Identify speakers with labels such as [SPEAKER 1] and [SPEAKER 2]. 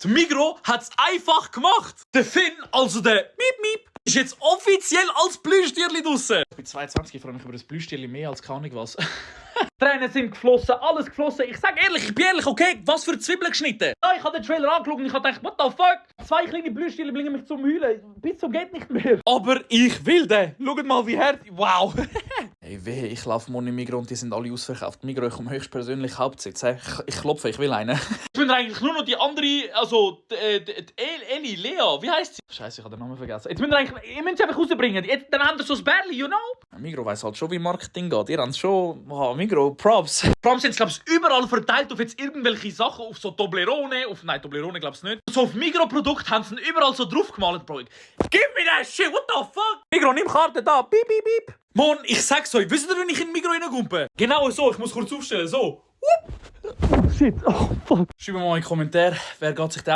[SPEAKER 1] Die Migros hat es einfach gemacht. Der Finn, also der Miep Miep, ist jetzt offiziell als Plüschtierli draussen. Ich bin 22, ich freue mich über das Plüschtierli mehr als keine Ahnung was. Tränen sind geflossen, alles geflossen. Ich sag ehrlich, ich bin ehrlich, okay, was für Zwiebeln geschnitten. Ja, ich habe den Trailer angeschaut und ich habe gedacht, what the fuck? 2 kleine Plüschtierli bringen mich zum Heulen. Bis zum geht nicht mehr. Aber ich will den. Schaut mal, wie hart. Wow. Hey, wehe, ich laufe morgen im Migros und die sind alle ausverkauft. Migros, ich komme höchstpersönlich Hauptsitz. Ich klopfe, ich will einen. Ich bin eigentlich nur noch die andere, also die Lea, wie heisst sie? Scheiße, ich habe den Namen vergessen. Jetzt müsst ihr eigentlich, ihr müsst sie einfach rausbringen. Jetzt, dann habt ihr so ein Bärli, you know? Migros weiss halt schon, wie Marketing geht. Ihr habt es schon, Migros, Props. Vor allem sind es, glaube ich, überall verteilt auf jetzt irgendwelche Sachen, auf so Toblerone, nein, Toblerone glaube ich nicht. So auf Migros-Produkte haben sie überall so draufgemalt, Bro. Give me that shit, what the fuck? Migros, nimm Karte da, piep, piep, piep. Mann, ich sag's euch, wisst ihr, wenn ich in den Migros reingumpe? Genau so, ich muss kurz aufstellen, so. Oh shit, oh fuck. Schreibt mir mal in den Kommentaren, wer geht sich da